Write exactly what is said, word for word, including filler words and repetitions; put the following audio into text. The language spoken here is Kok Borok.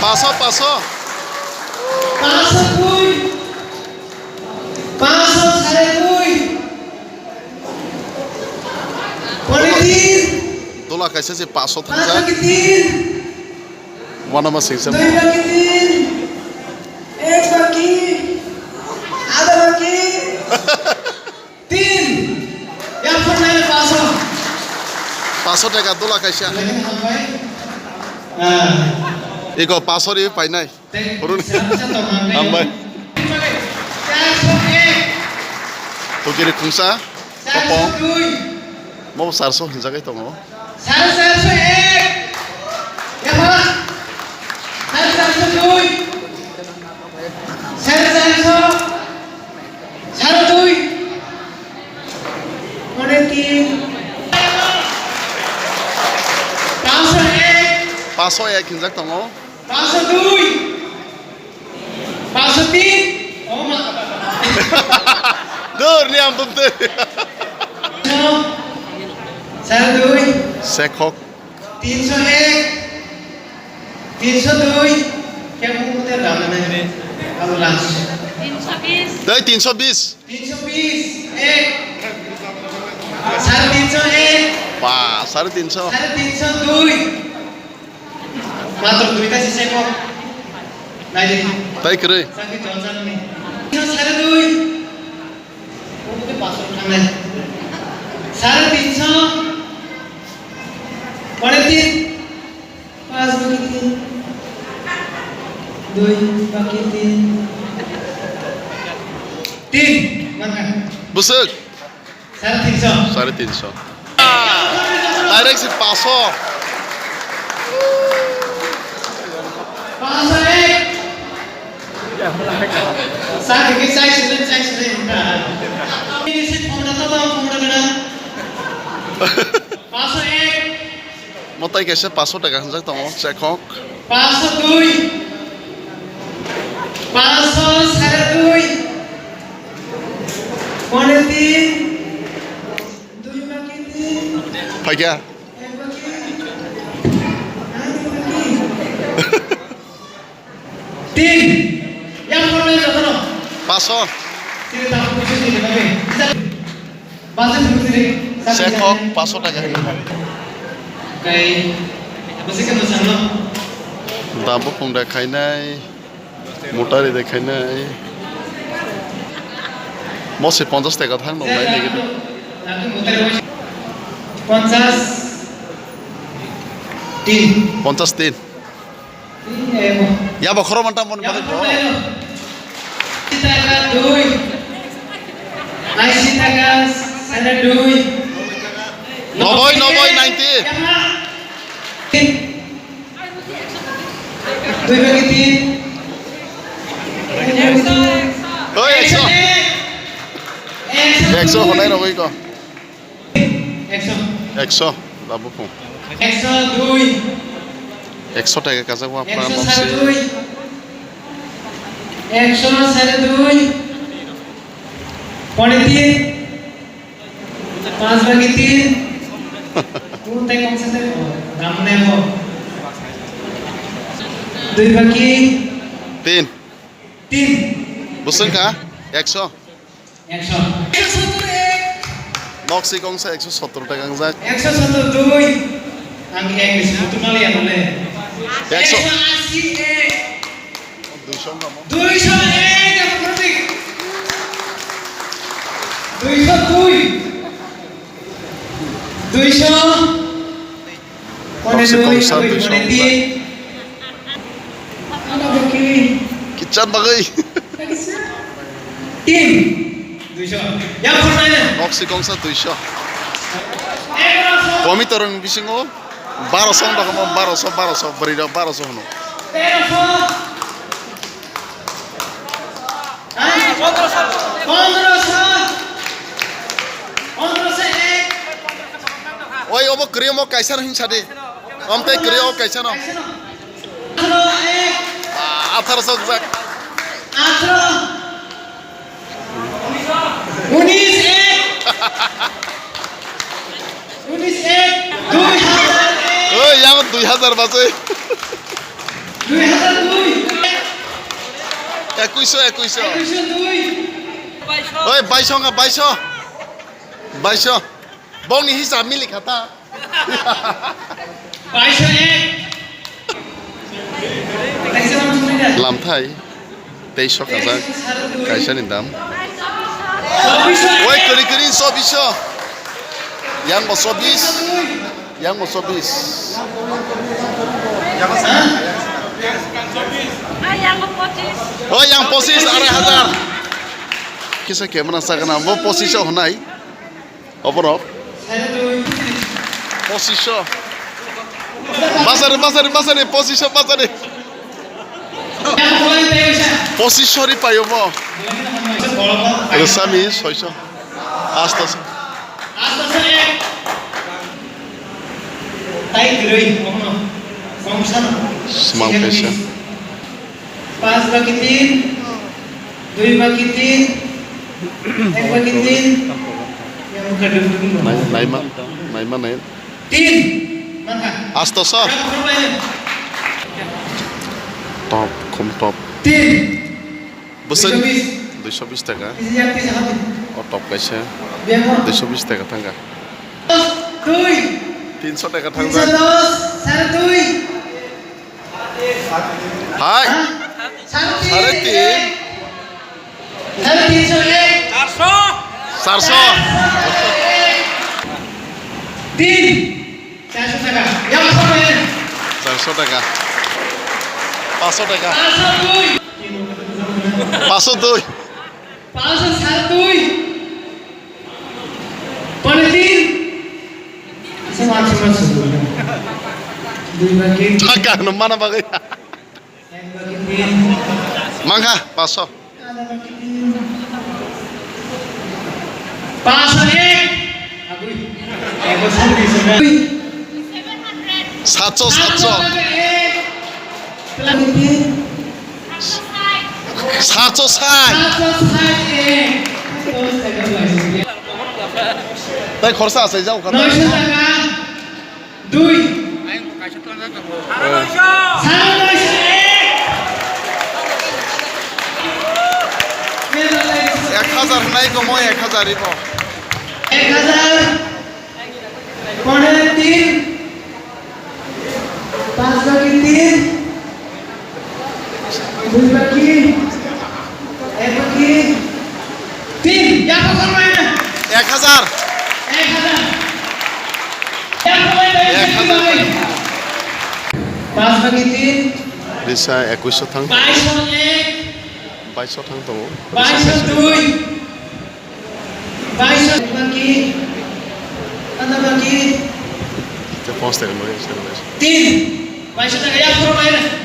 Paso, paso. Paso dui. Paso sare dui. Pone tin. Dola kaisa se paso thangsa. Paso ki tin. Wana ma singsa. Dui baki tin. Ek baki. Ada baki. Tin. Yang pernah ada paso. Paso taka dola kaisa. Lagi hambai. Ah. Iko paso ri painai. Purun. Hambai. Tukiri khungsa. Kopong. Mo sarso hinjagai tongo. Sare sarso ek. Yapha. Sare sarso dui. Sare sarso. Sare dui. Pone tin. Paso ek. Paso ek hinjak tongo. Paso dui. Paso tin. Oh ma. Dur ni ampun te. Sare dui. Sekhok. Tinso ek. Tinso dui. Kya mute ramane. Abu last. Dai tinso bis. Tinso bis ek. Sare tinso ek. Ba, sare tinso. Sare tinso dui. Matro duita sise ko. Nai di. Tai kwrwi. Saki jonsan ni. Tinso sare dui. Oke, pasok thangnai. Sare tinso. Pone tin. Pas baki tin. Dui baki tin. Tin. Mana? Busuk. Sare tinso. Sare tinso. Direct si paso. Paso ek. Sa dikhe chai sile, chai sile. Ini si phone na to, phone na. Paso ek. Motai kaisa paso taka hinjak tongo, chekhok. Paso dui. Paso sare dui. Pone tin. Dui baki tin. Phaikya? Ek baki. Ani baki. Tin. Yang pernah ada, no? Paso. Sini tak putus ini, tapi. Sekhok paso taka hinwi. Dabo phung da khainai, motari da khainai. Mo se ponchas taka thang nong nai nai. Ponchas tin. Ponchas tin. Ya, bo khoro mantam mon bagwi bo. Ashi taka dui. Ashi taka sare dui. Noboi, noboi, ninety. Dui bagi tin. Oi, ekso. Ekso honai rogoi ko. Ekso. Ekso, da buphung. Ekso dui. Ekso taka kajak wa, ekso sare dui. Ekso sare dui. Pone tin. Panch bagi tin. Pun tai kong sa tai. Dam ne mo. Dui bagi. Tin. Tin. Busung ka? Ekso. Ekso. Ekso sottor ek. Nok si kongsa ekso sottor taka wngjak. Ekso sottor dui. Ang ek ni sottor mali ano le. Ekso. Ekso asi ek. Duiso wngkha mo. Duiso ek, ang protik. Duiso dui. Duiso. Kongsa, kongsa, duiso. Kichan bagwi. Tin. Duiso. Ya, khornai. Nok si kongsa duiso. Komi torong bisingo baroso wng tongmo, baroso, baroso, bwrwi rok baroso hwno. Teroso. Oi, obo kwrwi, omo kaisa no hinsa di. Omo tei kwrwi, o kaisa no. Ah, atharo sok jak. Unis ek. Unis ek. Dui hazar ek. Oi, yang dui hazar bachai. Dui hazar Ekuiso, ekuiso. Ekuiso dui. Oi, baiso nga, baiso. Baiso. Bongni hisab milik kha ta. Baiso ek. Lamthai. Teisho khajak. Kaisa ni dam. Oi, kwrwi kwrwi sobiso. Yang bo sobis. Yang bo sobis. Ah, yang bo pochis. Oh, yang pochis, arai hajar. Kisa camera sakna, bo pochis honai. Oborok. Pochis. Basari, basari, basari, pochis, basari. Pochis ri payo mo. Resami, soiso. Asta. Asta sa ek. Tai kwrwi, omono. Kongsa no. Small pesa. Pas bagi tin. Dui bagi tin. Ek bagi tin. Yang bukan dua puluh lima. Nai, naima, naima, nai. Tin. Maka. Asto sa. Berapa korban? Top, kom top. Tin. Bwswk duiso bis. Duiso bis taka. Isi yang bisa habis. O top kaisa. Biar mau. Duiso bis taka thangka. Dui. Tinso taka thangka. Tinso dos, sare dui. Hai. Hah? Sare tin. Sare tin. Sare tinso ek. Charso. Charso. Tin. Charso taka. Yang sama ya. Charso taka. Paso taka. Paso dui. Paso dui. Paso sare dui. Pone tin. Sama, sama, sama. Dui bagi. Taka no mana bagwi. Ek bagi tin. Mangkha, paso. Ada bagi tin. Paso ek. Agui. Ek bagi tin. Satso, satso. Satso sai. Tai khorsa asai jao khana. Noisho taka dui. Ek hajar hnai komo ek hajar ibo. Ek hajar. Pone tin. Pas bagi tin. Dui bagi. Ek bagi. Tin. Yapha kormai na. Ek hajar. Ek hajar. Yapha kormai na. Ek hajar. Pas bagi tin. Bisa ekuiso thang. Baiso ek. Baiso thang tongo. Baiso dui. Baiso bagi. Ada bagi. Te pos taka nori, sero baiso. Tin. Baiso taka ya pura main.